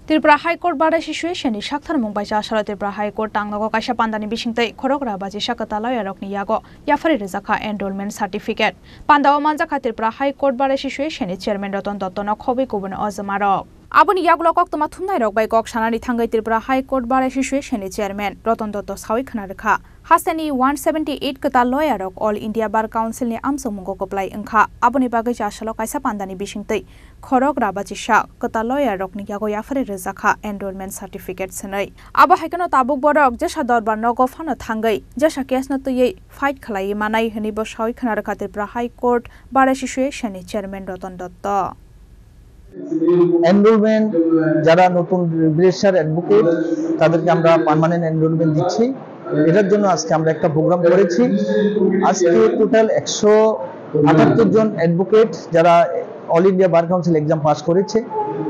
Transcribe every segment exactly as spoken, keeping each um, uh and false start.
Tripura High Court Bar Association ni saktharmung bai chasalo Tripura High Court tangnogo kaisa pandani bisingtwi khorok rabaji sa kwtal lawyer rokni yago yaphari rwjakha enrollment certificate. Pandao manjakha Tripura High Court Bar Association ni chairman Ratan Dotto no khobwi kubun ojma rok. Aboni yagulo koktwma thumnai rok bai kok sanani thangwi Tripura High Court Bar Association ni chairman Ratan Dotto sawi khna rwkha. Hasteni one seventy eight kwtal lawyer rok All India Bar Council ni amchokmungo kwplai wngkha. Aboni bagwi chasalo kaisa pandani bisingtwi khorok rabaji sa kwtal lawyer rokni yago yaphari rwjakha enrollment certificate swnwi. Abo hai kheno tabuk borok jesa dorbar nogo phano thangwi jesa case no twiwi fight khlaiwi manai hwnwi bo sawi khna rwkha Tripura High Court Bar Association ni chairman Ratan Dotto. Enrolment, যারা নতুন register advocate, তাদেরকে আমরা permanent enrolment দিচ্ছি। এটার জন্য আজকে আমরা একটা প্রোগ্রাম করেছি। আজকে টোটাল একশো আটাত্তর জন অ্যাডভোকেট, যারা all India bar council exam pass করেছে,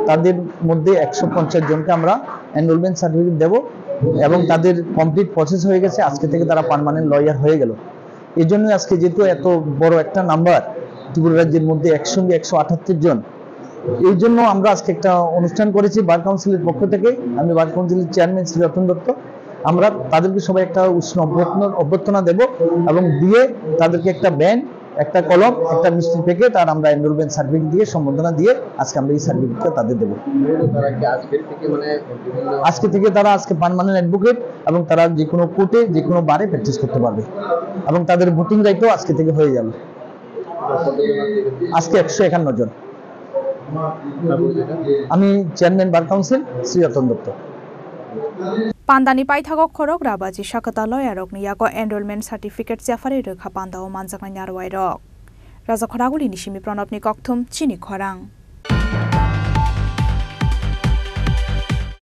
তাদের মধ্যে একশো পঞ্চাশ জনকে আমরা এনরোলমেন্ট সার্টিফিকেট দেব এবং তাদের কমপ্লিট প্রসেস হয়ে গেছে। আজকে থেকে তারা পার্মানেন্ট লয়ার হয়ে গেল। এই জন্য আজকে যেহেতু এত বড় একটা নাম্বার, ত্রিপুরা রাজ্যের মধ্যে একসঙ্গে একশো আটাত্তর জন, এই জন্য আমরা আজকে একটা অনুষ্ঠান করেছি বার কাউন্সিলের পক্ষ থেকে। আমি বার কাউন্সিলের চেয়ারম্যান শ্রী রতন দত্ত, আমরা তাদেরকে সবাই একটা উষ্ণ অভ্যর্থনা অভ্যর্থনা দেব এবং দিয়ে তাদেরকে একটা ব্যান্ড, একটা কলম, একটা মিষ্টির প্যাকেট আর আমরা এনরোলমেন্ট সার্টিফিকেট দিয়ে সম্বর্ধনা দিয়ে আজকে আমরা এই সার্টিফিকেটটা তাদের দেবো। তারা কি আজকের থেকে মানে বিভিন্ন আজকে থেকে তারা আজকে পার্মানেন্ট অ্যাডভোকেট এবং তারা যে কোনো কোর্টে যে কোনো বারে প্র্যাকটিস করতে পারবে এবং তাদের ভোটিং রাইটও আজকে থেকে হয়ে যাবে। আজকে একশো একান্ন জন। আমি চেয়ারম্যান বার কাউন্সিল শ্রী রতন Dutta. Pandani paithago khorok rabaji sa kwtal lawyer rokni yago enrollment certificate yaphari rwkha pandao manjaknai narwai rok. Raja Khoraguli ni simi Pranab ni kokthum chini khorang.